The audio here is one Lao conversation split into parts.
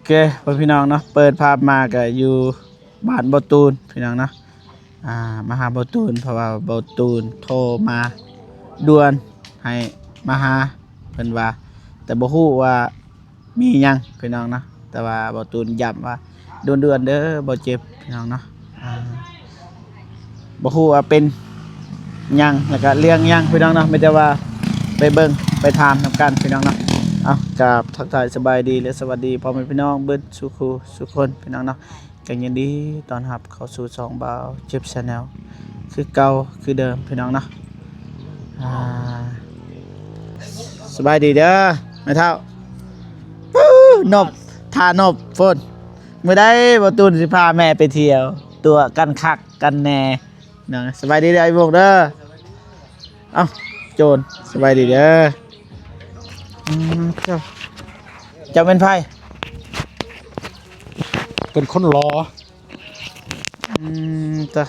ເຄ ພໍ່ແມ່ພີ່ນ້ອງເນາະ ເປີດພາບມາກໍຢູ່ບ້ານບໍ່ຕູນພີ່ນ້ອງເນາະ. ອ່າ ມາຫາບໍ່ຕູນ ເພາະວ່າບໍ່ຕູນໂທມາດ່ວນໃຫ້ມາຫາ ເພິ່ນວ່າ ແຕ່ບໍ່ຮູ້ວ່າມີຫຍັງພີ່ນ້ອງເນາະ. ແຕ່ວ່າບໍ່ຕູນຢ້ຳວ່າດ່ວນໆເດີ ບໍ່ເຈັບພີ່ນ້ອງເນາະ. ອ່າ ບໍ່ຮູ້ວ່າເປັນຫຍັງ ແລ້ວກະເລື່ອງຫຍັງພີ່ນ້ອງເນາະ. ມີແຕ່ວ່າໄປເບິ່ງໄປຖາມນຳກັນພີ່ນ້ອງເນາະ. ເອົາ ກາບທັກທາຍສະບາຍດີ ແລະ ສະຫວັດດີພໍ່ແມ່ພີ່ນ້ອງເບິດສູ່ຄູ່ສູ່ຄົນພີ່ນ້ອງເນາະ. ກໍຍິນດີຕ້ອນຮັບເຂົ້າສູ່ຊ່ອງບ່າວເຈັບ Channel ຄືເກົ່າຄືເດີມພີ່ນ້ອງເນາະ. ອ່າ ສະບາຍດີເດີແມ່ເຖົ້າ. ນົບ ຖ້ານົບ ຝົນ ມື້ໃດບໍ່ຕູນຊິພາແມ່ໄປທ່ຽວ ຕົວະກັນຄັກກັນແນ່ເນາະ. ສະບາຍດີເດີ ອ້າຍວົງເດີ. ເອົ້າ ໂຈນ ສະບາຍດີເດີ. ອືມ ເຈົ້າ ເຈົ້າແມ່ນໃຜ? ເປັນຄົນຫຼໍ່. ອືມ ຕະ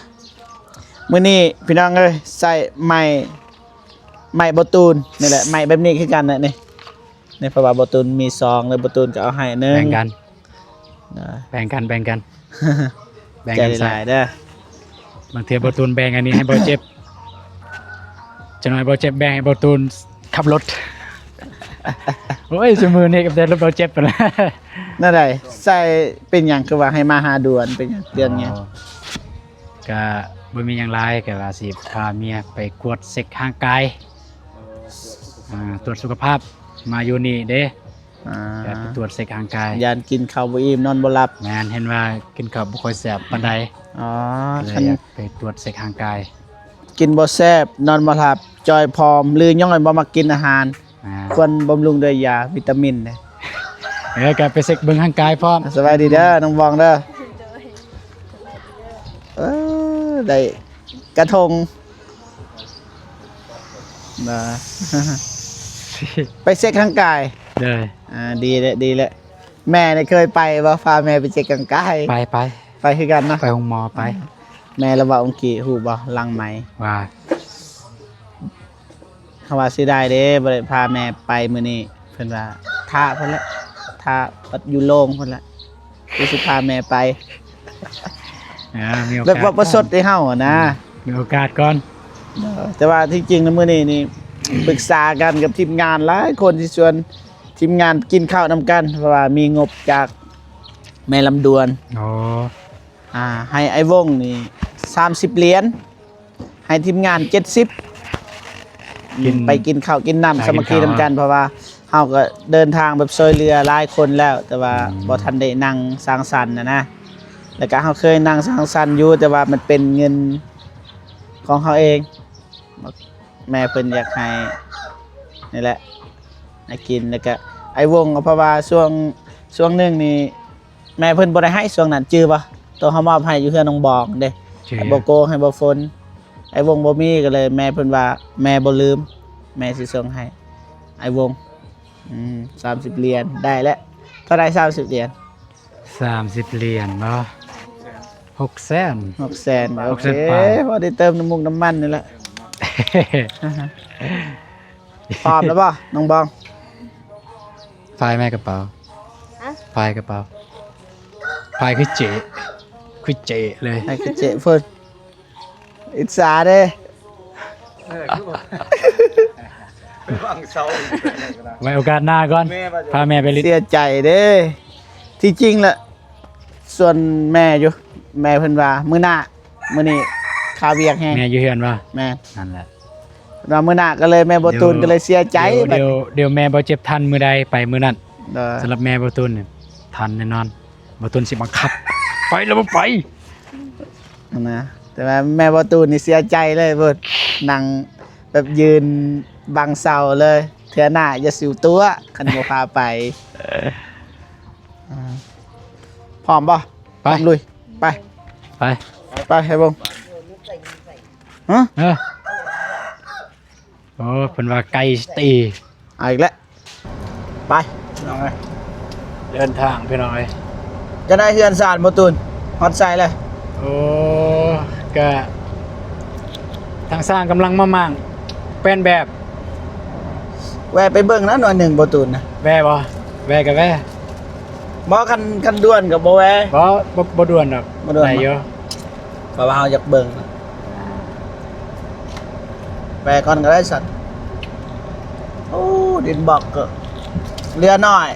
ມື້ນີ້ພີ່ນ້ອງເອີຍ ໃຊ້ໄມ້ ໄມ້ບໍ່ຕູນນີ້ແຫຼະ ໄມ້ແບບນີ້ຄືກັນນະນີ້. ນີ້ ເພາະວ່າບໍ່ຕູນມີສອງ ແລ້ວບໍ່ຕູນກໍເອົາໃຫ້ໜຶ່ງ ແບ່ງກັນ ນະ ແບ່ງກັນ ແບ່ງກັນ ແບ່ງກັນໃຊ້. ໃຈຫຼາຍເດີ ບາງເທື່ອບໍ່ຕູນແບ່ງອັນນີ້ໃຫ້ບໍ່ເຈັບ ຈັກໜ້ອຍບໍ່ເຈັບແບ່ງໃຫ້ບໍ່ຕູນຂັບລົດ. ໂອ້ຍ ຊຸມື້ນີ້ກໍແຕ່ລົດບໍ່ເຈັບພຸ້ນແຫຼະ. ແນວໃດ ໃຊ້ ເປັນຫຍັງຄືວ່າໃຫ້ມາຫາດ່ວນ ເປັນຫຍັງ ເລື່ອງຫຍັງ? ອໍ ກະບໍ່ມີຫຍັງຫຼາຍ ກະວ່າຊິພາເມຍໄປກວດເຊັກຮ່າງກາຍ ອ່າ ກວດສຸຂະພາບ ມາຢູ່ນີ້ເດ້. ອ່າ ຢາກໄປກວດເຊັກຮ່າງກາຍ ຢ້ານກິນເຂົ້າບໍ່ອີ່ມນອນບໍ່ຫຼັບ. ແມ່ນ ເຫັນວ່າກິນເຂົ້າບໍ່ຄ່ອຍແຊບປານໃດ. ອໍ ກໍເລີຍຢາກໄປກວດເຊັກຮ່າງກາຍ. ກິນບໍ່ແຊບ ນອນບໍ່ຫຼັບ ຈ່ອຍຜອມ ຫຼືຍ້ອນບໍ່ມັກກິນອາຫານ. ອ່າ ຄວນບຳລຸງດ້ວຍຢາວິຕາມິນເດ້. ເອີ ກໍໄປເຊັກເບິ່ງຮ່າງກາຍພ້ອມ. ສະບາຍດີເດີ ນ້ອງບອງເດີ. ເອີ ໄດ້ກະທົງນະ ໄປເຊັກຮ່າງກາຍ. ໂດຍ ອ່າ ດີແຫຼະ ດີແຫຼະ. ແມ່ນີ້ເຄີຍໄປບໍ່? ພາແມ່ໄປເຊັກຮ່າງກາຍ. ໄປ ໄປ ໄປຄືກັນເນາະ ໄປໂຮງໝໍ ໄປ. ແມ່ລະເວົ້າອັງກິດ ຮູ້ບໍ່? ຫຼັງໄມ ວ່າ ເຮົາວ່າເສຍດາຍເດ້ ບໍ່ໄດ້ພາແມ່ໄປມື້ນີ້. ເພິ່ນວ່າຖ້າເພິ່ນແຫຼະ ຖ້າຢູ່ໂລງເພິ່ນແຫຼະ ຄືຊິພາແມ່ໄປ. ອ່າ ມີໂອກາດ ແບບວ່າປະຊົດໃຫ້ເຮົານະ ມີໂອກາດກ່ອນ. ເອີ ແຕ່ວ່າທີ່ຈິງແລ້ວມື້ນີ້ນີ້ ປຶກສາກັນກັບທີມງານຫຼາຍຄົນ ຊິຊວນທີມງານກິນເຂົ້ານຳກັນ ເພາະວ່າມີງົບຈາກແມ່ລຳດວນ. ອໍ ອ່າ ໃຫ້ອ້າຍວົງນີ້ສາມສິບຫຼຽນ ໃຫ້ທີມງານເຈັດສິບ ກິນ ໄປກິນເຂົ້າກິນນ້ຳ ສາມັກຄີນຳກັນ ເພາະວ່າເຮົາກໍເດີນທາງແບບຊ່ວຍເຫຼືອຫຼາຍຄົນແລ້ວ ແຕ່ວ່າ ອືມ ບໍ່ທັນໄດ້ນັ່ງສັງສັນນະນະ. ແລ້ວກໍເຮົາເຄີຍນັ່ງສັງສັນຢູ່ ແຕ່ວ່າມັນເປັນເງິນຂອງເຮົາເອງ. ແມ່ເພິ່ນຢາກໃຫ້ນີ້ແຫຼະ ໃຫ້ກິນ. ແລ້ວກໍອ້າຍວົງ ເພາະວ່າຊ່ວງ ຊ່ວງໜຶ່ງນີ້ ແມ່ເພິ່ນບໍ່ໄດ້ໃຫ້ຊ່ວງນັ້ນ ຈື່ບໍ່? ໂຕເຮົາມອບໃຫ້ຢູ່ເຮືອນນ້ອງບອງເດ້ ໃຫ້ບໍ່ໂກ ໃຫ້ບໍ່ຝົນ. ອ້າຍວົງບໍ່ມີ ກໍເລີຍແມ່ເພິ່ນວ່າ ແມ່ບໍ່ລືມ ແມ່ຊິສົ່ງໃຫ້ອ້າຍວົງ. ອືມ ສາມສິບຫຼຽນ ໄດ້ແລ້ວ. ເທົ່າໃດ ສາມສິບຫຼຽນ? ສາມສິບຫຼຽນບໍ? ຫົກແສນ ຫົກແສນ ໂອເຄ ພໍໄດ້ເຕີມນ້ຳມັນນ້ຳມັນນີ້ແຫຼະ. ພ້ອມແລ້ວບໍ່ ນ້ອງບອງ? ພາຍແມ່ກະເປົາ ຮະ? ພາຍກະເປົາ ພາຍຄືເຈ ຄືເຈເລີຍ ພາຍຄືເຈເພິ່ນ. ອິດສາເດ້ ເອີ ຄືວ່າ ໄວ້ໂອກາດໜ້າກ່ອນ ແມ່ວ່າ ພາແມ່ໄປຫຼິ້ນ. ເສຍໃຈເດ້ ທີ່ຈິງລະ ສ່ວນແມ່ຢູ່ ແມ່ເພິ່ນວ່າມື້ໜ້າ ມື້ນີ້ຄາວຽກແຮງ. ແມ່ຢູ່ເຮືອນບໍ່? ແມ່ນ ນັ້ນແຫຼະ ວ່າມື້ໜ້າກໍເລີຍແມ່ບໍ່ຕູນ ດຽວ ກໍເລີຍເສຍໃຈ. ດຽວ ດຽວ ດຽວແມ່ບໍ່ເຈັບທັນມື້ໃດໄປມື້ນັ້ນ. ໂດຍ ສຳລັບແມ່ບໍ່ຕູນນີ້ທັນແນ່ນອນ. ບໍ່ຕູນຊິບັງຄັບ ໄປແລ້ວບໍ່ໄປຫັ້ນນະ. ແຕ່ວ່າແມ່ບໍ່ຕູນນີ້ເສຍໃຈເລີຍ ເພິ່ນນັ່ງແບບຢືນບັງເສົາເລີຍ. ເທື່ອໜ້າຢ່າຊິຕົວະ ຄັນບໍ່ພາໄປ. ອ່າ ພ້ອມບໍ່? ໄປ ພ້ອມລຸຍ ໄປ ໄປ ໄປ ໄປເບິ່ງ ຮະ? ເອີ ໂອ້ ເພິ່ນວ່າໄກ່ຕີ ເອົາອີກແລ້ວ ໄປ ພີ່ນ້ອງເອີຍ ເດີນທາງພີ່ນ້ອງເອີຍ. ຈະໄດ້ເຮືອນຊານບໍ່ຕູນ ຮອດໃສແລ້ວ? ໂອ້ ກະທາງຊ່າງກຳລັງມາມ້າງແປນແບບ. ແວ່ໄປເບິ່ງນະໜ້ອຍໜຶ່ງບໍ່ຕູນນະ. ແວ່ບໍ່? ແວ່ກະແວ່. ບໍ່ ຄັນ ຄັນດ່ວນກໍບໍ່ແວ່. ບໍ່ ບໍ່ ບໍ່ດ່ວນດອກ ບໍ່ດ່ວນ ໄດ້ຢູ່ ເພາະວ່າເຮົາຢາກເບິ່ງ. ແປກ່ອນກໍໄດ້ສັດ. ໂອ້ ດິນບລັອກກໍເຫຼືອໜ້ອຍ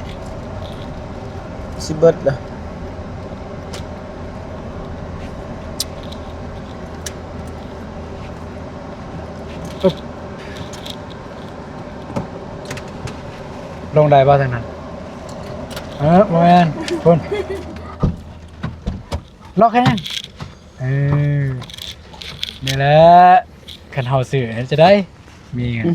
ຊິເບິດລະ. ລົງໄດ້ບໍ່ທາງນັ້ນ? ເອີ ບໍ່ແມ່ນ ພຸ້ນ ລັອກແຮງ. ເອີ ນີ້ແຫຼະ ຄັນເຮົາຊື້ເຮັດຈັ່ງໃດ ມີເງິນ.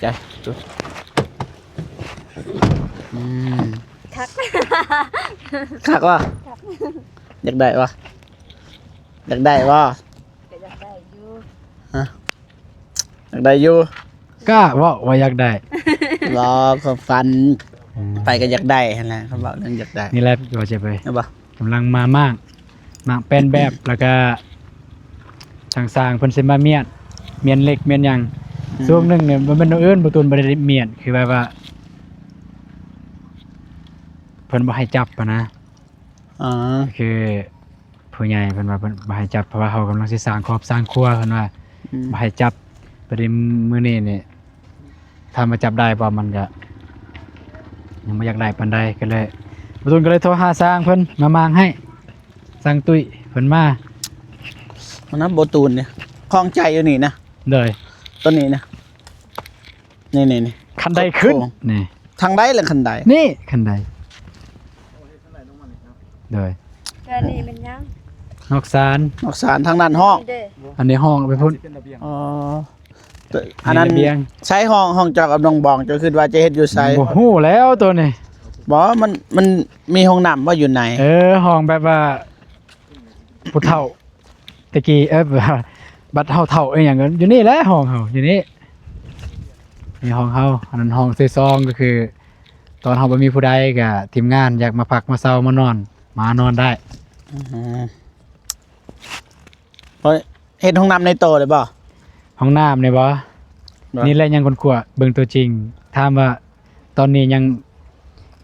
ໃຈ ອືມ ຄັກ ຄັກວະ? ຄັກ ຢາກໄດ້ວະ? ຢາກໄດ້ວະ? ກໍຢາກໄດ້ຢູ່. ຮະ? ຢາກໄດ້ຢູ່. ກ້າເວົ້າວ່າຢາກໄດ້. ບໍ່ ຄວາມຝັນ ອືມ ໃຜກໍຢາກໄດ້ຫັ້ນແຫຼະ ຄັນເວົ້າເລື່ອງຢາກໄດ້. ນີ້ແຫຼະ ວ່າຈະໄປ ແມ່ນບໍ່? ກຳລັງມາມ້າງ ມ້າງແປນແບບ ແລ້ວກະທາງຊ່າງເພິ່ນຊິມາມ້ຽນ ມ້ຽນເຫຼັກມ້ຽນຫຍັງ. ອືມ ຊ່ວງໜຶ່ງນີ້ ບໍ່ແມ່ນແນວອື່ນ ບໍ່ຕູນບໍ່ໄດ້ມ້ຽນ ຄືແບບວ່າ ເພິ່ນບໍ່ໃຫ້ຈັບຫັ້ນນະ. ອໍ ຄືຜູ້ໃຫຍ່ເພິ່ນວ່າເພິ່ນບໍ່ໃຫ້ຈັບ ເພາະວ່າເຮົາກຳລັງຊິສ້າງຄອບສ້າງຄົວ ເພິ່ນວ່າ ອືມ ບໍ່ໃຫ້ຈັບ. ພໍດີມື້ນີ້ນີ້ ຖາມວ່າຈັບໄດ້ບໍ່ ມັນກະຍັງບໍ່ຢາກໄດ້ປານໃດ ກໍເລີຍ ບໍ່ຕູນກໍເລີຍໂທຫາຊ່າງເພິ່ນມາມ້າງໃຫ້ ຊ່າງຕຸ້ຍເພິ່ນມາ. ມັນນະ ບໍ່ຕູນນີ້ ຂ້ອງໃຈຢູ່ນີ້ນະ. ໂດຍ ຕົວນີ້ນະ ນີ້ໆໆ ຄັນໄດຂຶ້ນ ໂອ້ ນີ້ ທາງໃດລະຄັນໄດ? ນີ້ຄັນໄດ. ໂດຍ ແຕ່ນີ້ແມ່ນຫຍັງ? ນອກຊານ ນອກຊານ ທາງນັ້ນຫ້ອງ ນີ້ເດ້ ອັນນີ້ຫ້ອງໄປພຸ້ນ. ອໍ ອັນນັ້ນລະບຽງ. ໃຊ້ຫ້ອງ ຫ້ອງເຈົ້າກັບນ້ອງບອງ ເຈົ້າຄິດວ່າຈະເຮັດຢູ່ໃສ? ບໍ່ຮູ້ແລ້ວໂຕນີ້. ບໍ່ ມັນ ມັນມີຫ້ອງນ້ຳບໍ່ຢູ່ໃນ? ເອີ ຫ້ອງແບບວ່າຜູ້ເຖົ້າ ແຕ່ກີ້ ເອີ ບັດເຮົາເຖົ້າອີ່ຫຍັງ ຢູ່ນີ້ແຫຼະ ຫ້ອງເຮົາຢູ່ນີ້ ນີ້ຫ້ອງເຮົາ. ອັນນັ້ນຫ້ອງທີສອງ ກໍຄືຕອນເຮົາບໍ່ມີຜູ້ໃດ ກໍທີມງານຢາກມາພັກມາເຊົາມານອນ ມານອນໄດ້. ອືມ ເຮັດຫ້ອງນ້ຳໃນໂຕໄດ້ບໍ່? ຫ້ອງນ້ຳນີ້ບໍ່? ບໍ່ ນີ້ແຫຼະຍັງຄົ້ນຄວ້າເບິ່ງຕົວຈິງ. ຖາມວ່າ ຕອນນີ້ຍັງ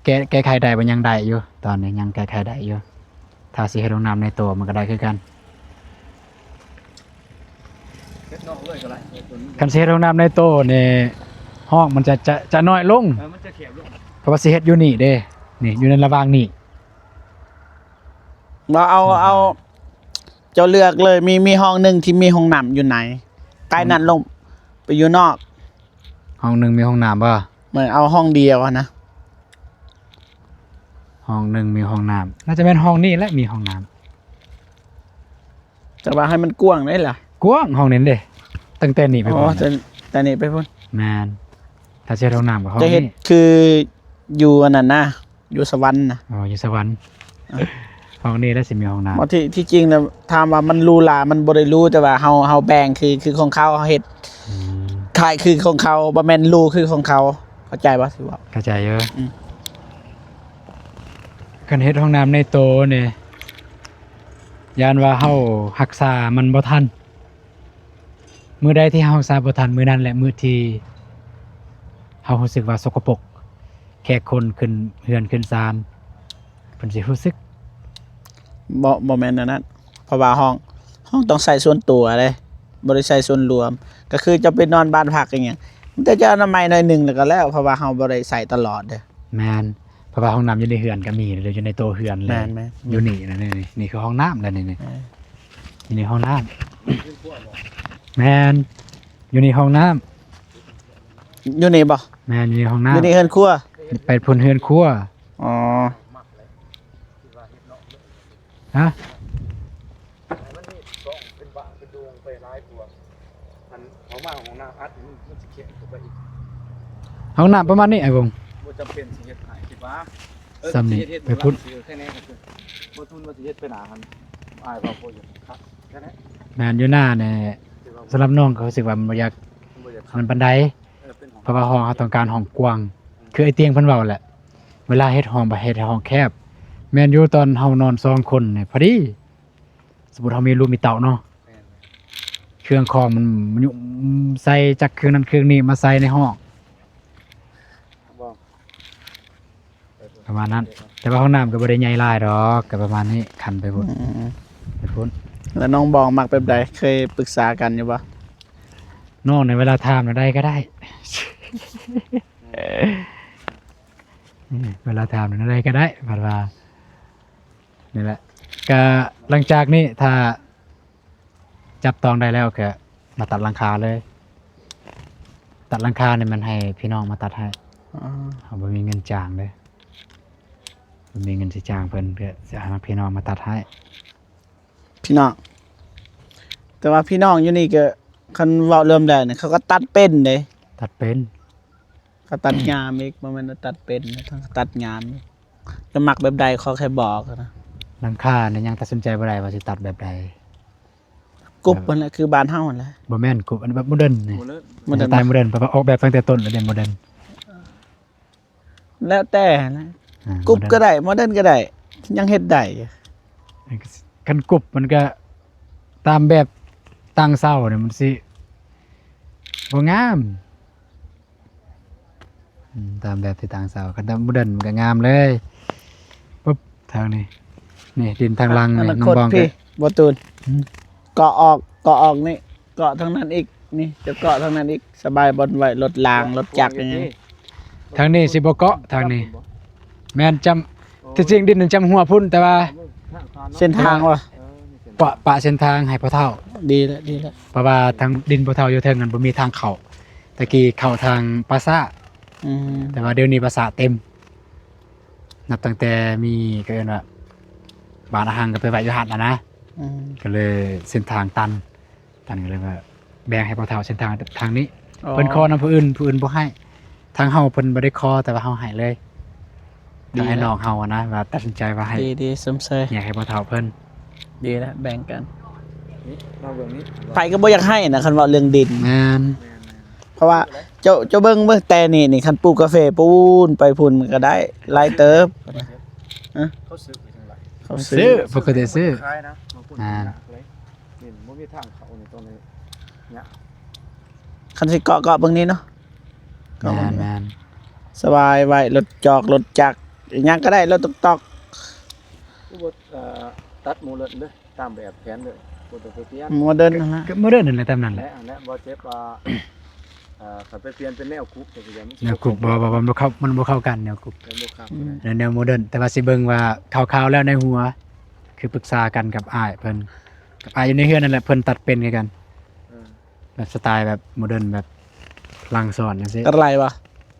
ແກ້ ແກ້ໄຂໄດ້ບໍ່? ຍັງໄດ້ຢູ່ ຕອນນີ້ຍັງແກ້ໄຂໄດ້ຢູ່. ຖ້າຊິເຮັດຫ້ອງນ້ຳໃນໂຕມັນກໍໄດ້ຄືກັນ. ເຮັດນອກເລີຍກໍໄດ້. ຄັນຊິເຮັດຫ້ອງນ້ຳໃນໂຕນີ້ ຫ້ອງມັນຈະ ຈະ ຈະນ້ອຍລົງ. ເອີ ມັນຈະແຄບລົງ ເພາະວ່າຊິເຮັດຢູ່ນີ້ເດ້ ນີ້ ຢູ່ໃນລະຫວ່າງນີ້. ບໍ່ ເອົາ ເອົາ ເຈົ້າເລືອກເລີຍ ມີ ມີຫ້ອງໜຶ່ງທີ່ມີຫ້ອງນ້ຳຢູ່ໃນ ໃກ້ນັ້ນລົງໄປຢູ່ນອກ. ຫ້ອງໜຶ່ງມີຫ້ອງນ້ຳບໍ່? ແມ່ນ ເອົາຫ້ອງດຽວຫັ້ນນະ. ຫ້ອງໜຶ່ງມີຫ້ອງນ້ຳ ໜ້າຈະແມ່ນຫ້ອງນີ້ແຫຼະ ມີຫ້ອງນ້ຳ. ແຕ່ວ່າໃຫ້ມັນກວ້າງໄດ໋ລະ. ກວ້າງຫ້ອງນີ້ເດ້ ຕັ້ງແຕ່ນີ້ໄປ ອໍ ພຸ້ນ ແຕ່ ແຕ່ນີ້ໄປພຸ້ນ. ແມ່ນ ຖ້າຊິເຮັດຫ້ອງນ້ຳກໍຫ້ອງນີ້ ຈະເຮັດຄືຢູ່ອັນນັ້ນນະ ຢູ່ສະຫວັນນະ. ອໍ ຢູ່ສະຫວັນ. ເອີ ຫ້ອງນີ້ແຫຼະຊິມີຫ້ອງນ້ຳ. ບໍ່ ທີ່ ທີ່ຈິງແລ້ວ ຖາມວ່າມັນຫຼູຫຼາ ມັນບໍ່ໄດ້ຫຼູ ແຕ່ວ່າເຮົາ ເຮົາແບ່ງຄື ຄືຂອງເຂົາ ເຮົາເຮັດ ອືມ ຄ້າຍຄືຂອງເຂົາ ບໍ່ແມ່ນຫຼູຄືຂອງເຂົາ. ເຂົ້າໃຈບໍ່? ຖືວ່າເຂົ້າໃຈຢູ່. ອືມ ຄັນເຮັດຫ້ອງນ້ຳໃນໂຕນີ້ ຢ້ານວ່າເຮົາຮັກສາມັນບໍ່ທັນ. ມື້ໃດທີ່ເຮົາຮັກສາບໍ່ທັນ ມື້ນັ້ນແຫຼະມື້ທີ່ເຮົາຮູ້ສຶກວ່າສົກກະປົກ. ແຂກຄົນຂຶ້ນເຮືອນຂຶ້ນຊານ ເພິ່ນຊິຮູ້ສຶກ. ບໍ່ ບໍ່ແມ່ນແນວນັ້ນ ເພາະວ່າຫ້ອງ ຫ້ອງຕ້ອງໃຊ້ສ່ວນຕົວເດ້ ບໍ່ໄດ້ໃຊ້ສ່ວນລວມ. ກໍຄືເຈົ້າໄປນອນບ້ານພັກອີ່ຫຍັງ ມີແຕ່ຈະອະນາໄມໜ້ອຍໜຶ່ງແລ້ວກໍແລ້ວ ເພາະວ່າເຮົາບໍ່ໄດ້ໃຊ້ຕະຫຼອດເດ້. ແມ່ນ ເພາະວ່າຫ້ອງນ້ຳຢູ່ໃນເຮືອນກໍມີ ຢູ່ໃນໂຕເຮືອນເລີຍ. ແມ່ນໆ ຢູ່ນີ້ນະ ນີ້ ນີ້ຄືຫ້ອງນ້ຳແລ້ວນີ້ ນີ້ ເອີ ຢູ່ໃນຫ້ອງນ້ຳ. ແມ່ນ ຢູ່ໃນຫ້ອງນ້ຳ. ຢູ່ນີ້ບໍ່? ແມ່ນ ຢູ່ໃນຫ້ອງນ້ຳ. ຢູ່ໃນເຮືອນຄົວ? ໄປພຸ້ນເຮືອນຄົວ. ອໍ ຮະ? ໃຫ້ມັນມີຊ່ອງເປັນບ້ານເປັນດວງໄປຫຼາຍກວ່າ ອັນເຂົ້າມາຫ້ອງນ້ຳອັດ ມັນ ມັນຊິແຄບເຂົ້າໄປອີກ. ຫ້ອງນ້ຳປະມານນີ້ ອ້າຍວົງ. ບໍ່ຈຳເປັນຊິເຮັດໃຫ້ ຄິດວ່າ ເອີ ສ່ຳນີ້ ຊິເຮັດ ໄປພຸ້ນ ເອີ ແຄ່ນີ້ກໍຄື ບໍ່ທຸນວ່າຊິເຮັດໄປໜ້າຫັ້ນ ອ້າຍວ່າບໍ່ຢາກຄັກແຄ່ນັ້ນ. ແມ່ນ ຢູ່ໜ້ານີ້ ສຳລັບນ້ອງກໍຮູ້ສຶກວ່າມັນບໍ່ຢາກ ມັນບໍ່ຢາກຄັກ ມັນປານໃດ. ເອີ ເປັນຫ້ອງ ເພາະວ່າຫ້ອງເຮົາຕ້ອງການຫ້ອງກວ້າງ ອືມ ຄືໄອ້ຕຽງເພິ່ນເວົ້າແຫຼະ ເວລາເຮັດຫ້ອງ ບັດເຮັດໃຫ້ຫ້ອງແຄບ. ແມ່ນຢູ່ ຕອນເຮົານອນສອງຄົນນີ້ພໍດີ. ສົມມຸດເຮົາມີລູກມີເຕົ້າເນາະ ແມ່ນ ເຄື່ອງຂອງມັນ ມັນຢູ່ ໃສ່ຈາກເຄື່ອງນັ້ນເຄື່ອງນີ້ມາໃສ່ໃນຫ້ອງ ບໍ່ ປະມານນັ້ນ. ແຕ່ວ່າຫ້ອງນ້ຳກໍບໍ່ໄດ້ໃຫຍ່ຫຼາຍດອກ ກໍປະມານນີ້ ຄັນໄປພຸ້ນ ອືມ ໄປພຸ້ນ. ແລ້ວນ້ອງບອງມັກແບບໃດ? ເຄີຍປຶກສາກັນຢູ່ບໍ່? ນ້ອງໃນເວລາຖາມແນວໃດກໍໄດ້ ເວລາຖາມແນວໃດກໍໄດ້ ເພິ່ນວ່າ ນີ້ແຫຼະ ກະຫຼັງຈາກນີ້ຖ້າຈັບຕ້ອງໄດ້ແລ້ວກະມາຕັດຫຼັງຄາເລີຍ. ຕັດຫຼັງຄານີ້ແມ່ນໃຫ້ພີ່ນ້ອງມາຕັດໃຫ້. ອໍ ເຮົາບໍ່ມີເງິນຈ້າງເດ້ ບໍ່ມີເງິນຊິຈ້າງເພິ່ນ ກະຊິໃຫ້ພີ່ນ້ອງມາຕັດໃຫ້. ພີ່ນ້ອງ ແຕ່ວ່າພີ່ນ້ອງຢູ່ນີ້ກໍ ຄັນເວົ້າເລື່ອງແລ້ວນີ້ ເຂົາກໍຕັດເປັນເດ້ ຕັດເປັນ ເຂົາຕັດຍາມອີກ ບໍ່ແມ່ນວ່າຕັດເປັນ ທັງຕັດຍາມອີກ. ຈະມັກແບບໃດ ຂໍແຄ່ບອກນະ. ຫຼັງຄານີ້ຍັງຕັດສິນໃຈບໍ່ໄດ້ວ່າຊິຕັດແບບໃດ. ກຸບຫັ້ນແຫຼະ ຄືບ້ານເຮົາຫັ້ນແຫຼະ. ບໍ່ແມ່ນກຸບ ອັນນີ້ແບບໂມເດີນນີ້ ໂມເດີນ ໂມເດີນ ສະໄຕລ໌ໂມເດີນ ເພາະວ່າອອກແບບຕັ້ງແຕ່ຕົ້ນແລ້ວເດ້ ໂມເດີນ. ແລ້ວແຕ່ນະ ອ່າ ກຸບກໍໄດ້ ໂມເດີນກໍໄດ້ ຍັງເຮັດໄດ້. ຄັນກຸບມັນກໍຕາມແບບຕັ້ງເສົານີ້ ມັນຊິບໍ່ງາມ. ອືມ ຕາມແບບທີ່ຕັ້ງເສົາ ຄັນຕາມໂມເດີນມັນກໍງາມເລີຍ. ປຶບ ທາງນີ້ ນີ້ ດິນທາງຫຼັງນີ້ ອະນາຄົດ ນ້ອງບອງ ພີ່ ບໍ່ຕູນ ຫືມ ເກາະອອກ ເກາະອອກນີ້ ເກາະທາງນັ້ນອີກ ນີ້ ຈະເກາະທາງນັ້ນອີກ ສະບາຍ ບ່ອນໄວ້ລົດລາງ ລົດຈັກຫຍັງ. ທາງນີ້ຊິບໍ່ເກາະ ທາງນີ້ ແມ່ນຈຳ ທີ່ຈິງດິນນັ້ນຈຳຫົວພຸ້ນ ແຕ່ວ່າ ເສັ້ນທາງວະ ປະ ປະເສັ້ນທາງໃຫ້ພໍ່ເຖົ້າ. ດີແລ້ວ ດີແລ້ວ ເພາະວ່າທາງດິນພໍ່ເຖົ້າຢູ່ເທິງນັ້ນບໍ່ມີທາງເຂົ້າ ແຕ່ກີ້ເຂົ້າທາງປ່າຊ້າ. ອືມ ແຕ່ວ່າດຽວນີ້ປ່າຊ້າເຕັມ ນັບຕັ້ງແຕ່ມີ ກໍເອີ້ນວ່າ ບ້ານອາຫັງກໍໄປໄວ້ຢູ່ຫັ້ນນະ ອືມ ກໍເລີຍເສັ້ນທາງຕັນ. ທ່ານກໍເລີຍວ່າແບ່ງໃຫ້ພໍ່ເຖົ້າເສັ້ນທາງທາງນີ້. ອໍ ເພິ່ນຂໍນຳຜູ້ອື່ນ ຜູ້ອື່ນບໍ່ໃຫ້ ທາງເຮົາເພິ່ນບໍ່ໄດ້ຂໍ ແຕ່ວ່າເຮົາໃຫ້ເລີຍ. ດີ ທາງອ້າຍນ້ອງເຮົານະ ວ່າຕັດສິນໃຈວ່າໃຫ້ ດີ ດີ ຊົມເຊີຍ ແຍກໃຫ້ພໍ່ເຖົ້າເພິ່ນ. ດີແລ້ວ ແບ່ງກັນ ນີ້ ມາເບິ່ງນີ້ ໃຜກໍບໍ່ຢາກໃຫ້ນະ ຄັນເວົ້າເລື່ອງດິນ. ແມ່ນ ແມ່ນໆ ເພາະວ່າເຈົ້າ ເຈົ້າເບິ່ງເບິ່ງແຕ່ນີ້ນີ້ ຄັນປູກກາເຟປູນໄປພຸ້ນມັນກໍໄດ້ຫຼາຍເຕີບ. ເຂົາຊື້ໄປທາງໃດ? ເຂົາຊື້ ເຂົາຊື້ ປົກກະຕິຊື້ ຂາຍນະ ບາງຄົນ ອ່າ ຍາກເລີຍ. ນີ້ບໍ່ມີທາງເຂົ້ານີ້ ຕ້ອງໄດ້ຍາກ. ຄັນຊິເກາະ ເກາະເບິ່ງນີ້ເນາະ. ແມ່ນໆ ສະບາຍໄວ້ ລົດຈອກລົດຈັກ ອີ່ຫຍັງກໍໄດ້ ລົດຕອກໆ. ຄືບໍ່ ເອີ ຕັດໂມເດີນເດີ ຕາມແບບແຜນເດີ ບໍ່ຕ້ອງໄປປ່ຽນ. ໂມເດີນຫັ້ນລະ ກໍໂມເດີນນັ້ນແຫຼະ ຕາມນັ້ນແຫຼະ. ແລະ ອັນແລະ ບໍ່ເຈັບວ່າ ເອີ ຄັນໄປປ່ຽນເປັນແນວກຸບ ກໍຄື ແນວກຸບ ບໍ່ ບໍ່ ບໍ່ ມັນບໍ່ເຂົ້າ ມັນບໍ່ເຂົ້າກັນແນວກຸບ ແນວໂມເດີນ. ແນວໂມເດີນ ແຕ່ວ່າຊິເບິ່ງວ່າຄ່າວໆແລ້ວໃນຫົວ ຄືປຶກສາກັນກັບອ້າຍເພິ່ນ ກັບອ້າຍຢູ່ໃນເຮືອນນັ້ນແຫຼະ ເພິ່ນຕັດເປັນຄືກັນ. ເອີ ແບບສະໄຕແບບໂມເດີນ ແບບພະລັງສອນຈັ່ງຊີ້. ກັບກະໄລບໍ່?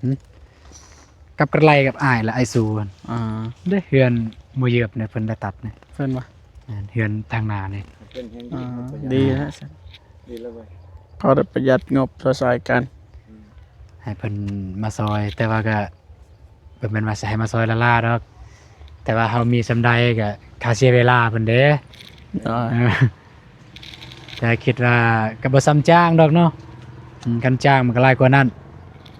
ຫື? ກັບກະໄລກັບອ້າຍ ແລະ ອ້າຍຊູ. ອໍ ເດ້ ເຮືອນໝໍເຍືອບນີ້ເພິ່ນໄດ້ຕັດນີ້. ເພິ່ນບໍ່? ແມ່ນ ເຮືອນທາງໜ້ານີ້. ເປັນແຮງ ອໍ ດີແລ້ວ ດີແລ້ວເວີຍ ພໍໄດ້ປະຢັດງົບຊ່ອຍໆກັນ. ອືມ ໃຫ້ເພິ່ນມາຊ່ອຍ ແຕ່ວ່າກໍ ບໍ່ແມ່ນວ່າຊິໃຫ້ມາຊ່ອຍລ້າໆດອກ ແຕ່ວ່າເຮົາມີສ່ຳໃດກໍຄ່າເສຍເວລາເພິ່ນເດ້. ໂດຍ ເອີ ແຕ່ຄິດວ່າກໍບໍ່ສ່ຳຈ້າງດອກເນາະ. ອືມ ຄັນຈ້າງມັນກໍຫຼາຍກວ່ານັ້ນ.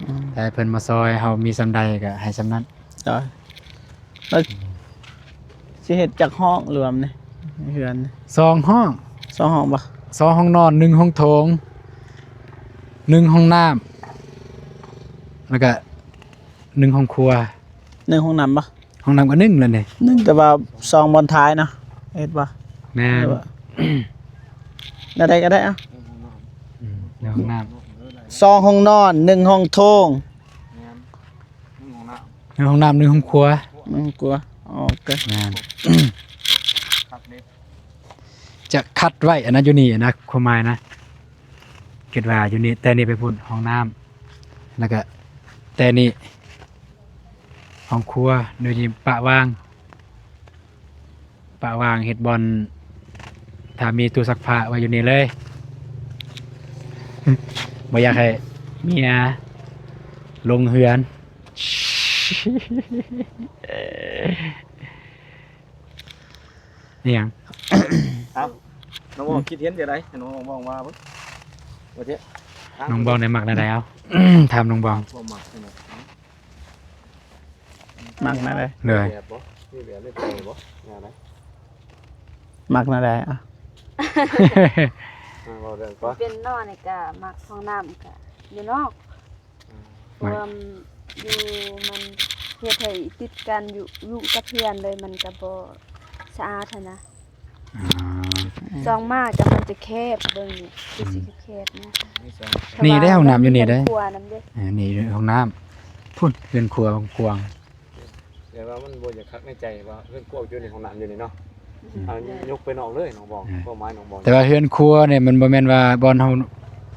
ອືມ ແຕ່ເພິ່ນມາຊ່ອຍເຮົາມີສ່ຳໃດກໍໃຫ້ສ່ຳນັ້ນ. ໂດຍ ແລ້ວຊິເຮັດຈັກຫ້ອງລວມນີ້ ເຮືອນນີ້? ສອງຫ້ອງ. ສອງຫ້ອງບໍ່? ສອງຫ້ອງນອນ ໜຶ່ງຫ້ອງໂຖງ ໜຶ່ງຫ້ອງນ້ຳ ແລ້ວກໍ ໜຶ່ງຫ້ອງຄົວ. ໜຶ່ງຫ້ອງນ້ຳບໍ່? ຫ້ອງນ້ຳກໍໜຶ່ງແລ້ວນີ້ ໜຶ່ງ ແຕ່ວ່າສອງບ່ອນທ້າຍເນາະ ເຮັດບໍ່? ແມ່ນ ແນວໃດກໍໄດ້ເອົາ. ອືມ ໜຶ່ງຫ້ອງນ້ຳ ສອງຫ້ອງນອນ ໜຶ່ງຫ້ອງໂຖງ ແມ່ນ ໜຶ່ງຫ້ອງນ້ຳ ໜຶ່ງຫ້ອງນ້ຳ ໜຶ່ງຫ້ອງຄົວ ໜຶ່ງຫ້ອງຄົວ. ໂອເຄ ແມ່ນ ຄັກເດ້. ຈະຄັດໄວ້ອັນນັ້ນຢູ່ນີ້ນະ ຄວາມໝາຍນະ ຄິດວ່າຢູ່ນີ້ ແຕ່ນີ້ໄປພຸ້ນຫ້ອງນ້ຳ ແລ້ວກະແຕ່ນີ້ຫ້ອງຄົວ ຢູ່ນີ້ປະວາງ ປະວາງເຮັດບ່ອນ ຖ້າມີຕູ້ຊັກຜ້າໄວ້ຢູ່ນີ້ເລີຍ ບໍ່ຢາກໃຫ້ເມຍລົງເຮືອນ. ອີ່ຫຍັງ? ເອົ້າ ນ້ອງບອງຄິດເຫັນຈັ່ງໃດ? ໃຫ້ນ້ອງບອງວ່າເບິ່ງ ວ່າເທ ນ້ອງບອງນີ້ມັກແນວໃດ? ເອົາ ຖາມນ້ອງບອງ ບໍ່ມັກແນວໃດ? ມັກແນວໃດ? ໂດຍ ແບບບໍ່? ມີແບບໃນໃຈບໍ່? ແນວໃດ? ມັກແນວໃດ? ອ່ະ ເວົ້າເລື່ອງກ່ອນ ເປັນນອນນີ້ກະມັກຫ້ອງນ້ຳກະຢູ່ນອກ ອືມ ເພາະວ່າຢູ່ມັນເຮັດໃຫ້ຕິດກັນຢູ່ ຢູ່ກັບເຮືອນເລີຍ ມັນກະບໍ່ສະອາດຫັ້ນນະ. ອືມ ສ່ອງມາກະມັນຈະແຄບ ເບິ່ງນີ້ຄືຊິແຄບນະ. ອືມ ນີ້ເດ້ຫ້ອງນ້ຳຢູ່ນີ້ເດ້ ເຮືອນຄົວນຳເດ້. ເອີ ນີ້ຫ້ອງນ້ຳ ພຸ້ນເຮືອນຄົວກວ້າງ. ແຕ່ວ່າມັນບໍ່ຢາກຄັກໃນໃຈວ່າເຮືອນກວ້າງຢູ່ໃນຫ້ອງນ້ຳຢູ່ນີ້ເນາະ. ອືມ ເອົາຍົກໄປນອກເລີຍນ້ອງບອງ ເອີ ຄວາມໝາຍນ້ອງບອງ. ແຕ່ວ່າເຮືອນຄົວນີ້ມັນບໍ່ແມ່ນວ່າບ່ອນເຮົາ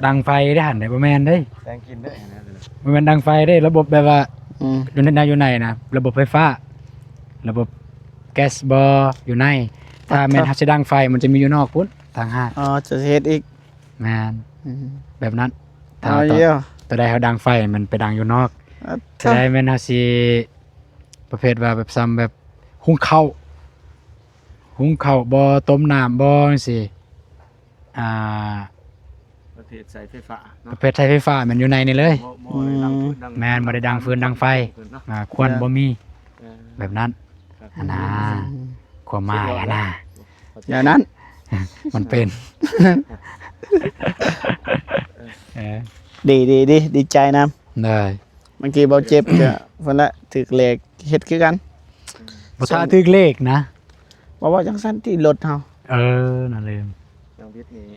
ດັງໄຟເດ້ຫັ້ນເດ້ ບໍ່ແມ່ນເດ້ ແຕ່ງກິນເດ້ ບໍ່ແມ່ນດັງໄຟເດ້. ລະບົບແບບວ່າ ອືມ ຢູ່ໃນ ຢູ່ໃນນະ ລະບົບໄຟຟ້າ ລະບົບແກັສບໍ່ຢູ່ໃນ. ຖ້າແມ່ນເຮົາຊິດັງໄຟ ມັນຈະມີຢູ່ນອກພຸ້ນຕ່າງຫາກ. ອໍ ຈະເຮັດອີກ. ແມ່ນ ອືມ ແບບນັ້ນ. ຖ້າ ເອົາ ຕອນ ຕອນໃດເຮົາດັງໄຟ ມັນໄປດັງຢູ່ນອກ. ຕອນໃດແມ່ນເຮົາຊິປະເພດວ່າແບບ ສ່ຳແບບ ຫຸງເຂົ້າ ຫຸງເຂົ້າບໍ່ ຕົ້ມນ້ຳບໍ່ ຈັ່ງຊີ້. ອ່າ ປະເພດໃຊ້ໄຟຟ້າເນາະ ປະເພດໃຊ້ໄຟຟ້າແມ່ນຢູ່ໃນນີ້ເລີຍ. ບໍ່ ບໍ່ໄດ້ດັງຟືນ ອືມ ດັງ ແມ່ນ ບໍ່ໄດ້ດັງຟືນດັງໄຟ ເນາະ ອ່າ ຄວັນບໍ່ມີ. ເອີ ແບບນັ້ນ ຄັກ ຫັ້ນນາ ອືມ ຄວາມໝາຍຫັ້ນນາ ແນວນັ້ນ ມັນເປັນ ເອີ ເອີ ດີ ດີ ດີ ດີໃຈນຳ. ໂດຍ ບາງທີເວົ້າເຈັບກະພຸ້ນລະ ຖືກເລກເຮັດຄືກັນ. ບໍ່ຖ້າຖືກເລກນະ ບໍ່ເວົ້າຈັ່ງຊັ້ນຕິ ລົດເຮົາ. ເອີ ນັ້ນເລີຍ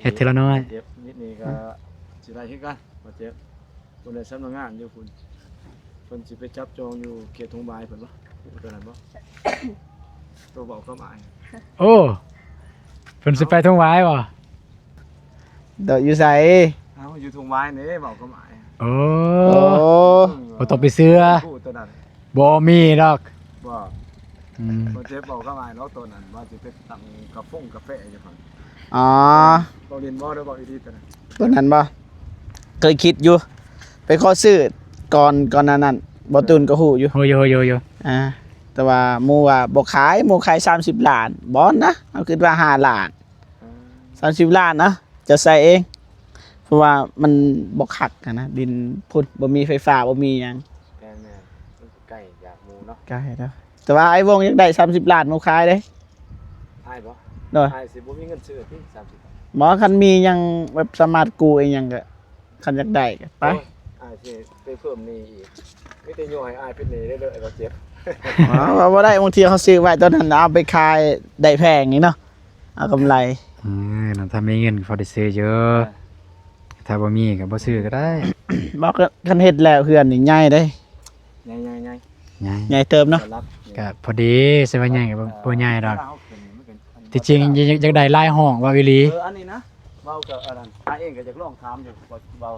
ເຮັດທີລະໜ້ອຍ. ເຈັບນິດນີ້ກະ ອືມ ຊິໄດ້ຄືກັນ ບໍ່ເຈັບ. ພຸ້ນແຫຼະ ສຳນັກງານຢູ່ພຸ້ນ ເພິ່ນຊິໄປຈັບຈອງຢູ່ເຂດທົ່ງຫວາຍພຸ້ນບໍ່ ຮູ້ຕົວນັ້ນບໍ່? ຕົວເວົ້າຄວາມໝາຍ. ໂອ້ ເພິ່ນຊິໄປທົ່ງຫວາຍບໍ່? ໂດຍ ຢູ່ໃສ? ເອົາ ຢູ່ທົ່ງຫວາຍນີ້ເດ້ ເວົ້າກັບອ້າຍ. ໂອ້ ໂອ້ ບໍ່ຕ້ອງໄປເຊື່ອ ຮູ້ຕົວນັ້ນ ບໍ່ມີດອກ. ບໍ່ ອືມ ບໍ່ເຈັບ ເວົ້າກັບອ້າຍເນາະ ຕົວນັ້ນວ່າຊິໄປຕັ້ງກາຟົງກາແຟຢູ່ຫັ້ນ. ອໍ ເວົ້າຫຼິ້ນບໍ່ ຫຼືເວົ້າອີ່ຫຼີຕົວນັ້ນ? ຕົວນັ້ນບໍ່ ເຄີຍຄິດຢູ່ ໄປຂໍຊື້ກ່ອນ ກ່ອນໜ້ານັ້ນ ບໍ່ຕູນກໍຮູ້ຢູ່. ຮູ້ຢູ່ ຮູ້ຢູ່ ຮູ້ຢູ່. ອ່າ ແຕ່ວ່າໝູ່ວ່າບໍ່ຂາຍ ໝູ່ຂາຍສາມສິບລ້ານ ບໍ່ນະ ເຮົາຄິດວ່າຫ້າລ້ານ. ສາມສິບລ້ານນະ ຈະໃສ່ເອງ ເພາະວ່າມັນບໍ່ຄັກຫັ້ນນະ ດິນພຸ້ນ ບໍ່ມີໄຟຟ້າ ບໍ່ມີຫຍັງ. ແມ່ນໆ ມັນໃກ້ຈາກໝູ່ເນາະ ໃກ້ເນາະ. ແຕ່ວ່າອ້າຍວົງຢາກໄດ້ສາມສິບລ້ານ ໝູ່ຂາຍເດ້. ອ້າຍບໍ່? ໂດຍ ອ້າຍຊິບໍ່ມີເງິນຊື້ຕິ ສາມສິບລ້ານ. ບໍ່ ຄັນມີຫຍັງແບບສາມາດກູ້ອີ່ຫຍັງກະ ຄັນຢາກໄດ້ກໍໄປ. ໂອ້ຍ ອ້າຍຊິໄປເພີ່ມໜີ້ອີກ ມີແຕ່ໂຍໃຫ້ອ້າຍເປັນໜີ້ເລື້ອຍໆ ລະເຈັບ. ອໍ ວ່າບໍ່ໄດ້ ບາງທີເຮົາຊື້ໄວ້ຕອນນັ້ນ ເອົາໄປຂາຍໄດ້ແພງນີ້ເນາະ ເອົາກຳໄລ. ເອີ ນັ້ນ ຖ້າມີເງິນກໍພໍໄດ້ຊື້ຢູ່ ເອີ ຖ້າບໍ່ມີກໍບໍ່ຊື້ກໍໄດ້. ບໍ່ ຄັນເຮັດແລ້ວເຮືອນນີ້ໃຫຍ່ເດ້. ໃຫຍ່ໆໆ ໃຫຍ່ ໃຫຍ່ເຕີບເນາະ. ກໍພໍດີ ຊິວ່າໃຫຍ່ກໍບໍ່ ບໍ່ໃຫຍ່ດອກ. ທີ່ຈິງຢາກ ຢາກໄດ້ຫຼາຍຫ້ອງ ເວົ້າອີ່ຫຼີ. ເອີ ອັນນີ້ນະ ເວົ້າກັບອັນນັ້ນ ອ້າຍເອງກໍຢາກລອງຖາມຢູ່ ເວົ້າ ເວົ້າ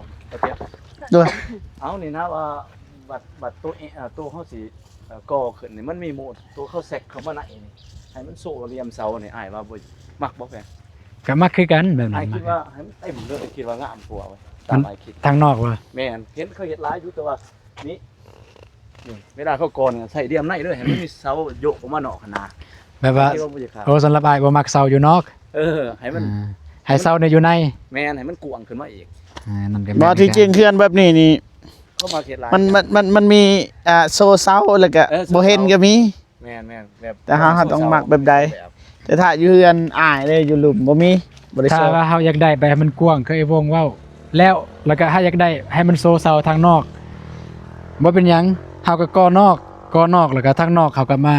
ເອົານີ້ນະວ່າ ບັດ ບັດໂຕ ເອີ ໂຕເຮົາຊິ ເອີ ກໍ່ຂຶ້ນນີ້ ມັນມີໂໝດໂຕເຂົາແຊັກເຂົ້າມາໃນນີ້ ໃຫ້ມັນໂຊຫຼ່ຽມເສົານີ້ ອ້າຍວ່າບໍ່ ມັກບໍ່ແພງ? ກໍມັກຄືກັນແບບນັ້ນ. ອ້າຍຄິດວ່າໃຫ້ມັນເຕັມເລີຍ ຄິດວ່າງາມກວ່າເວີ້ຍ ຕາມອ້າຍຄິດ. ທາງນອກເວີ້ຍ? ແມ່ນ ເຫັນເຂົາເຮັດຫຼາຍຢູ່ ແຕ່ວ່ານີ້ ນີ້ ເວລາເຂົາກໍ່ນີ້ໃສ່ຫຼ່ຽມໃນເລີຍ ໃຫ້ມັນມີເສົາໂຍກອອກມານອກຫັ້ນນະ. ແບບວ່າ ໂອ້ ສຳລັບອ້າຍບໍ່ມັກເສົາຢູ່ນອກ. ເອີ ໃຫ້ມັນ ອ່າ ໃຫ້ເສົານີ້ຢູ່ໃນ. ແມ່ນ ໃຫ້ມັນກວ້າງຂຶ້ນມາອີກ. ອ່າ ນັ້ນກໍແມ່ນ. ບໍ່ ທີ່ຈິງເຮືອນແບບນີ້ນີ້ ເຂົາມາເຂດຫຼາຍ ມັນ ມັນ ມັນ ມັນມີ ອ່າ ໂຊເສົາ ແລ້ວກໍ ເອີ ບໍ່ເຫັນກໍມີ ແມ່ນໆ ແບບ ແຕ່ເຮົາ ເຮົາຕ້ອງມັກແບບໃດ? ແບບ ແຕ່ຖ້າຢູ່ເຮືອນອ້າຍເດ້ ຢູ່ລຸ່ມບໍ່ມີ ບໍ່ໄດ້ໂຊ. ຖ້າວ່າເຮົາຢາກໄດ້ແບບໃຫ້ມັນກວ້າງ ຄືໄອ້ວົງເວົ້າ ແລ້ວ ແລ້ວກໍເຮົາຢາກໄດ້ໃຫ້ມັນໂຊເສົາທາງນອກ ບໍ່ເປັນຫຍັງ ເຮົາກໍກໍ່ນອກ ກໍ່ນອກ ແລ້ວກໍທາງນອກເຮົາກໍມາ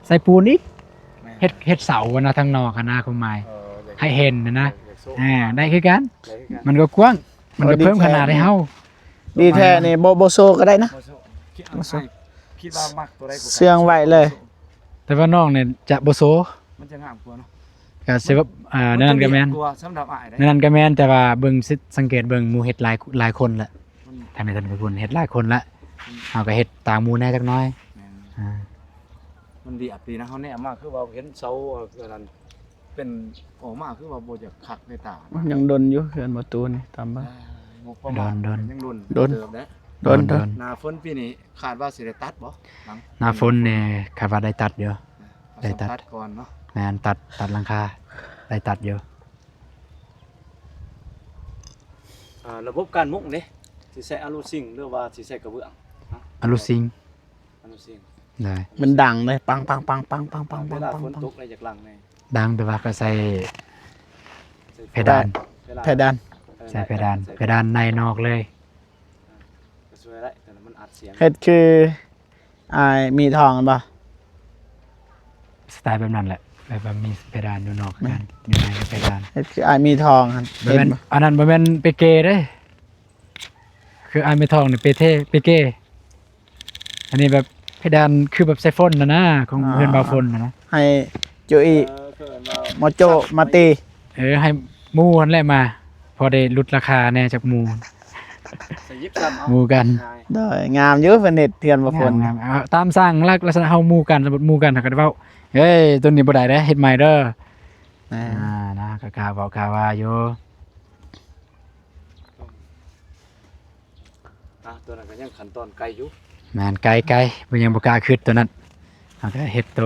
ໃສ່ປູນອີກ. ແມ່ນ ເຮັດ ເຮັດເສົາຫັ້ນນະ ທາງນອກຫັ້ນນະ ຄວາມໝາຍ ເອີ ຢາກ ໃຫ້ເຫັນຫັ້ນນະ. ຢາກໂຊ ອ່າ ໄດ້ຄືກັນ ໄດ້ຄືກັນ ມັນກໍກວ້າງ ມັນກໍເພີ່ມຂະໜາດໃຫ້ເຮົາ. ດີແທ້ນີ້ ບໍ່ ບໍ່ໂຊກໍໄດ້ນະ ບໍ່ໂຊ. ຄິດ ບໍ່ໂຊ ຄິດວ່າມັກຕົວໃດກໍ ເຊື່ອງໄວ້ເລີຍ. ແຕ່ວ່ານ້ອງນີ້ຈະບໍ່ໂຊ ມັນຈະງາມກວ່າເນາະ. ກໍຊິວ່າ ອ່າ ແນວນັ້ນກໍແມ່ນ ສຳລັບອ້າຍເດ້ ແນວນັ້ນກໍແມ່ນ. ແຕ່ວ່າເບິ່ງ ສິ ສັງເກດເບິ່ງໝູ່ເຮັດຫຼາຍ ຫຼາຍຄົນລະ ມັນ ທາງໃນທ່ານຜູ້ເຮັດຫຼາຍຄົນລະ ອືມ ເຮົາກໍເຮັດຕາມໝູ່ແດ່ຈັກໜ້ອຍ. ແມ່ນ ອ່າ ມັນລຽບດີນະ ເຮົາແນມມາຄືວ່າເຫັນເສົາ ເອີ ອັນນັ້ນ ເປັນອອກມາຄືວ່າບໍ່ຢາກຄັກໃນຕາ. ມັນຍັງດົນຢູ່ເຮືອນບໍ່ຕູນນີ້ ຕາມບ້ານ. ອ່າ ງົບປະມານ ດົນໆ ຍັງດົນ ດົນ ເຕີບເດ້. ດົນໆ ໜ້າຝົນປີນີ້ຄາດວ່າຊິໄດ້ຕັດບໍ່? ໜ້າຝົນນີ້ຄາດວ່າໄດ້ຕັດຢູ່ ໄດ້ຕັດ ຕັດກ່ອນເນາະ. ແມ່ນ ຕັດ ຕັດຫຼັງຄາ ໄດ້ຕັດຢູ່. ອ່າ ລະບົບການມຸງເດ້ ຊິໃຊ້ອາລູຊິງ ຫຼືວ່າຊິໃຊ້ກະເບື້ອງ? ອາລູຊິງ ອາລູຊິງ ໄດ້. ມັນດັງເດ້ ປັງໆໆໆໆໆ ເວລາຝົນຕົກແລ້ວຢາກຫຼັງແນ່. ດັງ ແຕ່ວ່າກໍໃສ່ເພດານ ເພດານ ເອີ ໃສ່ເພດານ ໃສ່ເພດານໃນນອກເລີຍ ກໍຊ່ວຍໄດ້ ແຕ່ມັນອັດສຽງ ເຮັດຄືອ້າຍມີທອງແມ່ນບໍ່? ສະໄຕແບບນັ້ນແຫຼະ ແບບວ່າມີເພດານຢູ່ນອກ ແມ່ນ ກັນ ຢູ່ໃນເພດານ ເຮັດຄືອ້າຍມີທອງຫັ້ນ ບໍ່ແມ່ນ ເຫັນບໍ່? ອັນນັ້ນບໍ່ແມ່ນເປເກເດ້ ຄືອ້າຍມີທອງນີ້ເປເທ ເປເກ ອັນນີ້ແບບເພດານຄືແບບໃສ່ຝົນຫັ້ນນະ ຂອງ ອ່າ ເຮືອນບ່າວຝົນຫັ້ນນະ ໃຫ້ໂຈອີ່ ເອີ ຄືເອີ້ນວ່າ ມາໂຈ ມາຕີ ເອີ ໃຫ້ໝູ່ຫັ້ນແຫຼະມາ ພໍໄດ້ຫຼຸດລາຄາແດ່ຈາກໝູ່ ສະຢິບຊ້ຳເອົາ ໝູ່ກັນ ງ່າຍ ໂດຍ ງາມຢູ່ເພິ່ນເຮັດເຮືອນບ່າວຝົນ ງາມໆ ເອົາຕາມສ້າງລັກ ລັກສະນະເຮົາໝູ່ກັນ ສົມມຸດໝູ່ກັນ ເຮົາກໍເວົ້າ ເອີຍ ໂຕນີ້ບໍ່ໄດ້ເດ້ ເຮັດໃໝ່ເດີ ອ່າ ອ່າ ນະ ກໍກ້າເວົ້າກ້າວ່າຢູ່. ອ່ະ ຕົວນັ້ນກໍຍັງຂັ້ນຕອນໄກຢູ່ ແມ່ນ ໄກ ໄກ ບໍ່ ຍັງບໍ່ກ້າຄຶດຕົວນັ້ນ ເຮົາກໍເຮັດໂຕ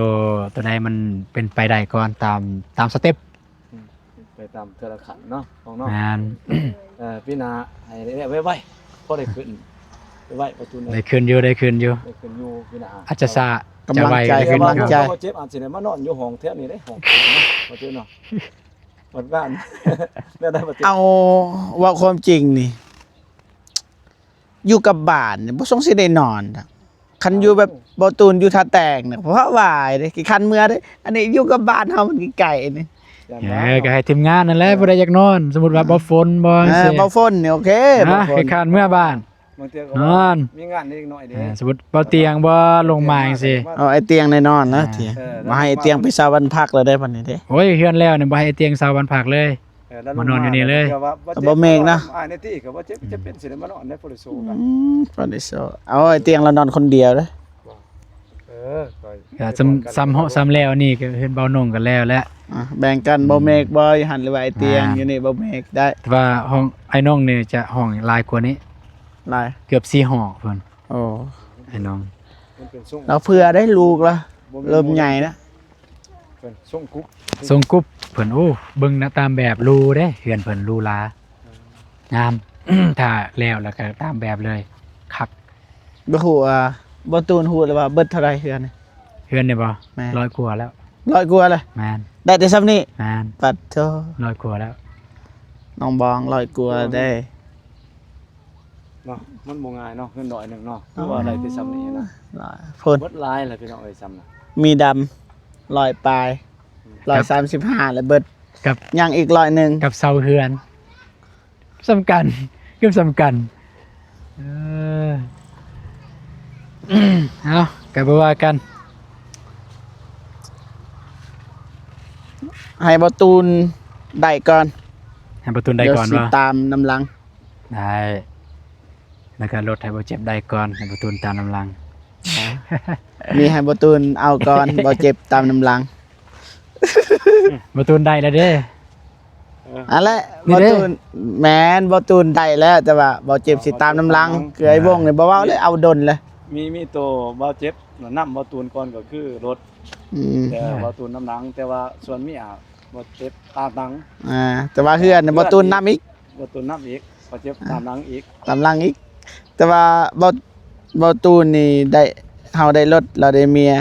ໂຕໃດມັນເປັນໄປໄດ້ກ່ອນ ຕາມ ຕາມສະເຕັບ ອືມ ໄປຕາມເທື່ອລະຂັ້ນເນາະ ນ້ອງເນາະ ແມ່ນ ເອີ ປີໜ້າໃຫ້ໄດ້ໄວໆ ພໍໄດ້ຂຶ້ນໄວໆ ປະຕູ ໄດ້ຂຶ້ນຢູ່ ໄດ້ຂຶ້ນຢູ່ ໄດ້ຂຶ້ນຢູ່ປີໜ້າ ອາດຈະຊ້າ ກຳລັງໃຈ ຈະໄວ ກຳລັງໃຈ ແຕ່ວ່າບໍ່ເຈັບ ອາດຊິໄດ້ມານອນຢູ່ຫ້ອງແຖວນີ້ເດ້ ຫ້ອງເນາະ ບໍ່ເຈັບເນາະ. ເອົາ ເວົ້າຄວາມຈິງນີ້ ຢູ່ກັບບ້ານນີ້ບໍ່ສົງຊິໄດ້ນອນດອກ ຄັນຢູ່ແບບ ໂອ້ ບໍ່ຕູນຢູ່ທ່າແຕງນີ້ ເພາະວ່າເດ້ ຂີ້ຄັນເມືອເດ້ ອັນນີ້ຢູ່ກັບບ້ານເຮົາມັນໃກ້ໆນີ້ ເອີ ກໍໃຫ້ທີມງານນັ້ນແຫຼະ ເອີ ຜູ້ໃດຢາກນອນ ສົມມຸດວ່າ ເອີ ບໍ່ຝົນບໍ່ ເອີ ຈັ່ງຊີ້ ບໍ່ຝົນນີ້ໂອເຄ ບໍ່ຝົນ ຂີ້ຄັນເມືອບ້ານ ບາງເທື່ອກໍນອນ ມີງານເລັກນ້ອຍເດ້ ເອີ ສົມມຸດເບົາຕຽງບໍ່ລົງມາຈັ່ງຊີ້ ເອົາໄອ້ຕຽງໄດ້ນອນນະ ອ່າ ເຕຍ ເອີ ບໍ່ໃຫ້ໄອ້ຕຽງໄປເຊົ່າບ້ານພັກແລ້ວເດ້ ບັດນີ້ເດ້ ໂອ້ຍ ເຮືອນແລ້ວນີ້ບໍ່ໃຫ້ໄອ້ຕຽງເຊົ່າບ້ານພັກເລີຍ ເອີ ມານອນຢູ່ນີ້ເລີຍ ເບົາເມກເນາະ ອ້າຍໃນທີ່ກໍບໍ່ເຈັບ ອືມ ຈະເປັນຊິໄດ້ມານອນໃນໂປລິໂຊ ອືມ ໂປລິໂຊ ເອົາໄອ້ຕຽງລາວນອນຄົນດຽວເດ້ ເອີ ກໍຊ່ຳ ຊ່ຳເຫາະຊ່ຳແລ້ວນີ້ ກໍເຮືອນເບົານົງກໍແລ້ວແຫຼະ ອ່າ ແບ່ງກັນ ອືມ ເບົາເມກບໍ່ຢູ່ຫັ້ນ ຫຼືວ່າໄອ້ຕຽງ ອ່າ ຢູ່ນີ້ ເບົາເມກໄດ້ ແຕ່ວ່າຫ້ອງອ້າຍນ້ອງນີ້ຈະຫ້ອງຫຼາຍກວ່ານີ້ ຫຼາຍ ເກືອບສີ່ຫ້ອງພຸ້ນ ໂອ້ ອ້າຍນ້ອງ ມັນເປັນຊົງ ລາວເຜື່ອໄດ້ລູກລະ ບໍ່ແມ່ນ ເລີ່ມໃຫຍ່ລະ ເພິ່ນຊົງກຸບ ຊົງກຸບເພິ່ນ ໂອ້ ເບິ່ງນະ ຕາມແບບຫຼູເດ້ ເຮືອນເພິ່ນຫຼູຫຼາ ງາມ ຖ້າແລ້ວ ແລ້ວກໍຕາມແບບເລີຍ ຄັກ ບໍ່ຮູ້ວ່າ ບໍ່ຕູນຮູ້ແລ້ວວ່າເບິດເທົ່າໃດເຮືອນນີ້ ເຮືອນນີ້ບໍ່? ແມ່ນ ຮ້ອຍກວ່າແລ້ວ ຮ້ອຍກວ່າແລ້ວ ແມ່ນ ໄດ້ແຕ່ຊ່ຳນີ້ ແມ່ນ ປັດໂທ ຮ້ອຍກວ່າແລ້ວ ນ້ອງບອງ ຮ້ອຍກວ່າເດ້ ເນາະ ມັນບໍ່ງ່າຍເນາະ ເງິນຮ້ອຍໜຶ່ງເນາະ ຄືວ່າໄດ້ແຕ່ຊ່ຳນີ້ນະ ຫຼາຍພຸ້ນ ເບິດຫຼາຍແລ້ວພີ່ນ້ອງເອີຍ ຊ່ຳນະ ມີດຳ ຮ້ອຍປາຍ ອືມ ຮ້ອຍສາມສິບຫ້າ ແລ້ວເບິດ ກັບ ຍັງອີກຮ້ອຍໜຶ່ງ ກັບເຊົ່າເຮືອນ ສ່ຳກັນ ເກືອບສ່ຳກັນ ເອີ ເອົາ ກໍບໍ່ວ່າກັນ ໃຫ້ບໍ່ຕູນໄດ້ກ່ອນ ໃຫ້ບໍ່ຕູນໄດ້ກ່ອນ ດຽວຊິ ວ່າ ຕາມນຳຫຼັງ ໄດ້ ແລ້ວກໍລົດໃຫ້ບໍ່ເຈັບໄດ້ກ່ອນ ໃຫ້ບໍ່ຕູນຕາມນຳຫຼັງ ມີໃຫ້ບໍ່ຕູນເອົາກ່ອນ ບໍ່ເຈັບຕາມນຳຫຼັງ ບໍ່ຕູນໄດ້ແລ້ວເດ້ ເອີ ອັນແຫຼະ ນີ້ເດ້ ບໍ່ຕູນ ແມ່ນ ບໍ່ຕູນໄດ້ແລ້ວ ແຕ່ວ່າບໍ່ເຈັບຊິຕາມນຳຫຼັງ ເອີ ຄືໄອ້ວົງນີ້ບໍ່ເວົ້າເລີຍ ເອົາດົນເລີຍ ມີ ມີໂຕບໍ່ເຈັບນຳບໍ່ຕູນກ່ອນກໍຄືລົດ ອືມ ແຕ່ບໍ່ຕູນນຳຫຼັງ ແຕ່ວ່າສ່ວນເມຍ ບໍ່ເຈັບຕາມຫຼັງ ອ່າ ແຕ່ວ່າເຮືອນນີ້ບໍ່ຕູນນຳອີກ ບໍ່ຕູນນຳອີກ ບໍ່ເຈັບຕາມຫຼັງອີກ ຕາມຫຼັງອີກ ແຕ່ວ່າບໍ່ ບໍ່ຕູນນີ້ໄດ້ ເຮົາໄດ້ລົດ ລາວໄດ້ເມຍ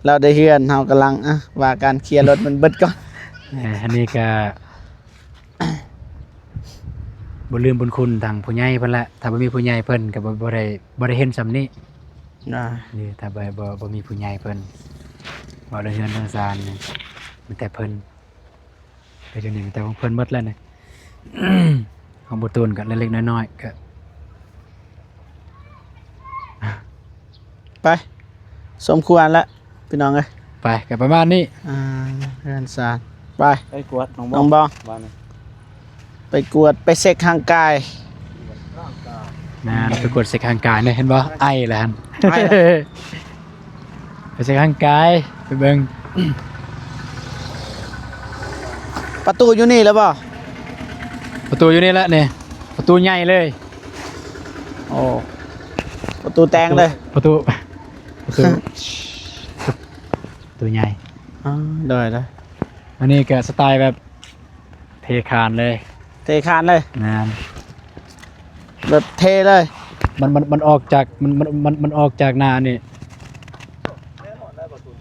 ລາວໄດ້ເຮືອນ ເຮົາກຳລັງ ອ່ະ ວ່າການເຄຍລົດມັນເບິດກ່ອນ ເອີ ອັນນີ້ກະ ບໍ່ລືມບຸນຄຸນທາງຜູ້ໃຫຍ່ເພິ່ນແຫຼະ ຖ້າບໍ່ມີຜູ້ໃຫຍ່ເພິ່ນກະບໍ່ ບໍ່ໄດ້ ບໍ່ໄດ້ເຫັນຊ່ຳນີ້ ອ່າ ນີ້ ຖ້າບໍ່ ບໍ່ ບໍ່ມີຜູ້ໃຫຍ່ເພິ່ນ ເວົ້າເລື່ອງເຮືອນເລື່ອງຊານນີ້ ມີແຕ່ເພິ່ນ ແຕ່ດຽວນີ້ມີແຕ່ຂອງເພິ່ນໝົດແລ້ວນີ້ ຂອງບໍ່ຕູນກໍເລັກໆນ້ອຍໆ ກໍ ໄປ ສົມຄວນລະ ພີ່ນ້ອງເອີຍ ໄປ ກໍປະມານນີ້ ອ່າ ເຮືອນຊານ ໄປ ໄປກວດ ນ້ອງບອງ ນ້ອງບອງ ບາດນີ້ ໄປກວດ ໄປເຊັກຮ່າງກາຍ ແມ່ນ ໄປກວດເຊັກຮ່າງກາຍເດ້ ເຫັນບໍ່ ໄອແລ້ວຫັ້ນ ໄອແລ້ວ ໄປເຊັກຮ່າງກາຍ ໄປເບິ່ງ ປະຕູຢູ່ນີ້ແລ້ວບໍ່? ປະຕູຢູ່ນີ້ແຫຼະນີ້ ປະຕູໃຫຍ່ເລີຍ ໂອ້ ປະຕູແຕ່ງເລີຍ ປະຕູ ປະຕູ ປະຕູໃຫຍ່ ອໍ ໂດຍໆ ອັນນີ້ກໍສະໄຕແບບ ເທຄານເລີຍ ເທຄານເລີຍ ແມ່ນ ແບບເທເລີຍ ມັນ ມັນ ມັນອອກຈາກ ມັນ ມັນ ມັນ ມັນອອກຈາກໜ້ານີ້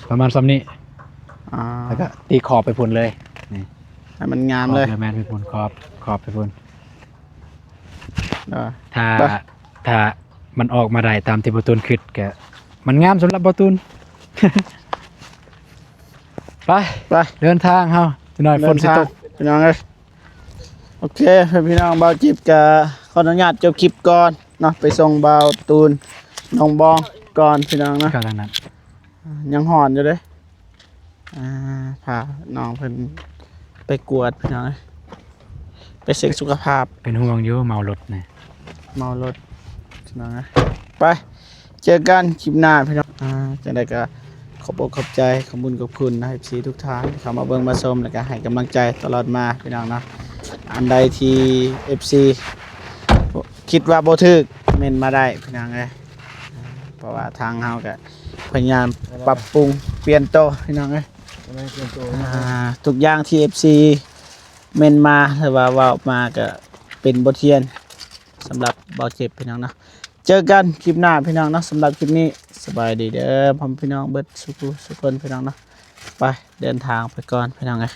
ປະມານຊ່ຳນີ້ ອ່າ ແລ້ວກໍຕີຂອບໄປພຸ້ນເລີຍ ນີ້ ໃຫ້ມັນງາມເລີຍ ຂອບເລີຍ ແມ່ນໄປພຸ້ນ ຂອບ ຂອບໄປພຸ້ນ ເອີ ຖ້າ ໄປ ຖ້າມັນອອກມາໄດ້ຕາມທີ່ບ່າວຕູນຄິດ ກໍມັນງາມສຳລັບບ່າວຕູນ ໄປ ໄປ ເດີນທາງເຮົາ ຈັກໜ້ອຍຝົນຊິຕົກ ເດີນທາງ ພີ່ນ້ອງເອີຍ. ໂອເຄ ພີ່ນ້ອງ ບ່າວຈິບກໍຂໍອະນຸຍາດຈົບຄລິບກ່ອນເນາະ ໄປສົ່ງບ່າວຕູນໜອງບອງກ່ອນ ພີ່ນ້ອງເນາະ ກໍທາງນັ້ນ ຍັງຮ້ອນຢູ່ເດ້ ອ່າ ພານ້ອງເພິ່ນໄປກວດ ພີ່ນ້ອງເອີຍ ໄປເຊັກສຸຂະພາບ ເປັນຫ່ວງຢູ່ ເມົາລົດນີ້ ເມົາລົດ ພີ່ນ້ອງເອີຍ ໄປ ເຈີກັນຄລິບໜ້າພີ່ນ້ອງ ອ່າ ຈັ່ງໃດກໍຂອບອົກຂອບໃຈ ຂອບບຸນຂອບຄຸນນະ ເອັຟຊີ ທຸກທ່ານທີ່ເຂົ້າມາເບິ່ງມາຊົມ ແລ້ວກໍໃຫ້ກຳລັງໃຈຕະຫຼອດມາພີ່ນ້ອງເນາະ ອັນໃດທີ່ ເອັຟຊີ ຄິດວ່າບໍ່ຖືກ ເມັ້ນມາໄດ້ພີ່ນ້ອງເອີຍ ເພາະວ່າທາງເຮົາກໍພະຍາຍາມປັບປຸງປ່ຽນໂຕພີ່ນ້ອງເອີຍ ອ່າ ທຸກຢ່າງທີ່ ເອັຟຊີ ເມັ້ນມາ ຫຼືວ່າເວົ້າມາ ກໍເປັນບົດຮຽນສຳລັບບ່າວຈິບພີ່ນ້ອງເນາະ ເຈີກັນຄລິບໜ້າພີ່ນ້ອງເນາະ ສຳລັບຄລິບນີ້ ສະບາຍດີເດີ ພໍ່ແມ່ພີ່ນ້ອງເບິດສູ່ຜູ້ສູ່ຄົນພີ່ນ້ອງເນາະ ໄປ ເດີນທາງໄປກ່ອນພີ່ນ້ອງເອີຍ.